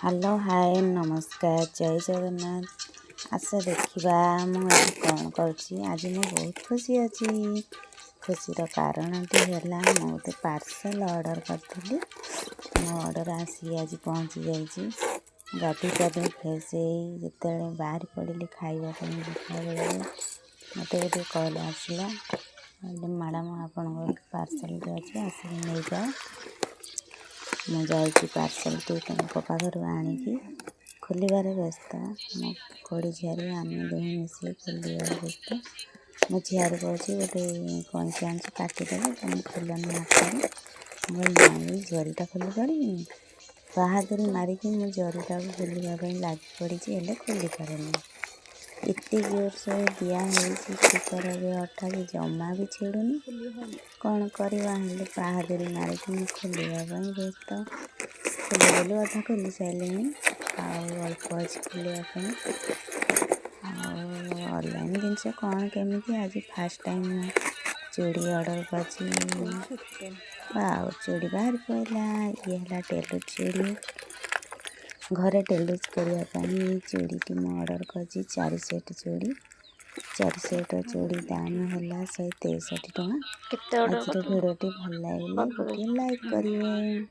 Hello, ହାଏ, ନମସ୍କାର, ଜୟ ଜଗନ୍ନାଥ। ଆସ ଦେଖିବା ମୁଁ ଆଜି କ'ଣ କରୁଛି। ଆଜି ମୁଁ ବହୁତ ଖୁସି ଅଛି। ଖୁସିର କାରଣଟି ହେଲା, ମୁଁ ଗୋଟେ ପାର୍ସଲ୍ ଅର୍ଡ଼ର କରିଥିଲି। ମୋ ଅର୍ଡ଼ର ଆସିକି ଆଜି ପହଞ୍ଚି ଯାଇଛି। ଗାଧୋଇ ପାଧୋଇ ଫ୍ରେଶ୍ ହେଇ ଯେତେବେଳେ ବାହାରି ପଡ଼ିଲି ଖାଇବା ପାଇଁ ଯିବା ବେଳକୁ ମୋତେ ଗୋଟେ କଲ୍ ଆସିଲା, "ମ୍ୟାଡ଼ାମ୍, ଆପଣଙ୍କର ପାର୍ସଲ୍ଟେ ଅଛି, ଆସିକି ନେଇଯାଅ।" ମୁଁ ଯାଇକି ପାର୍ସଲ୍ଟି ତାଙ୍କ ପାଖରୁ ଆଣିକି ଖୋଲିବାରେ ବ୍ୟସ୍ତ। ମୋ ଖୁଡ଼ି ଝିଆରୀ ଆମେ ଦୁହେଁ ମିଶିକି ଖୋଲିବାରେ ବ୍ୟସ୍ତ। ମୋ ଝିଆରୀ କହୁଛି, "ଗୋଟେ କଇଁଚି ଆଣିଛି, କାଟିଦେବ, ତମେ ଖୋଲନି ହାତରେ।" ମୁଁ କହିଲି, "ନାଇଁ, ଜରିଟା ଖୋଲି ପାରିବିନି।" ବାହାଦୁରୀ ମାରିକି ମୁଁ ଜରିଟାକୁ ଖୋଲିବା ପାଇଁ ଲାଗି ପଡ଼ିଛି, ହେଲେ ଖୋଲି ପାରୁନି। ଏତେ ଜୋରସୋର ଦିଆ ହେଇଛି ଷ୍ଟିକର୍ ଅଠା ଯେ ଜମା ବି ଛିଡ଼ୁନି। କ'ଣ କରିବା? ହେଲେ ବାହାଦୁରୀ ମାରିକି ମୁଁ ଖୋଲିବା ପାଇଁ ବ୍ୟସ୍ତ। ଖୋଲି ଖୋଲି ଅଧା ଖୋଲି ସାରିଲିଣି, ଆଉ ଅଳ୍ପ ଅଛି ଖୋଲିବା ପାଇଁ। ଆଉ ଅନଲାଇନ୍ ଜିନିଷ କ'ଣ କେମିତି, ଆଜି ଫାର୍ଷ୍ଟ ଟାଇମ୍ ମୁଁ ଚୁଡ଼ି ଅର୍ଡ଼ର କରିଛି। ଆଉ ଚୁଡ଼ି ବାହାରି ପଡ଼ିଲା। ଇଏ ହେଲା ଟେଲୁ ଚୁଡ଼ି। ଘରେ ଡେଲି ୟୁଜ୍ କରିବା ପାଇଁ ଏଇ ଚୁଡ଼ିଟି ମୁଁ ଅର୍ଡ଼ର କରିଛି। ଚାରି ସେଟ୍ ଚୁଡ଼ି। ଚାରି ସେଟ୍ ଚୁଡ଼ି ଦାମ ହେଲା 163 ଟଙ୍କା। କେତେ ଅର୍ଡ଼ର ଆଜିର କରିଥିଲ? ଭିଡ଼ିଓଟି ଭଲ ଲାଗିଲେ ଗୋଟିଏ ଲାଇକ୍ କରିବେ।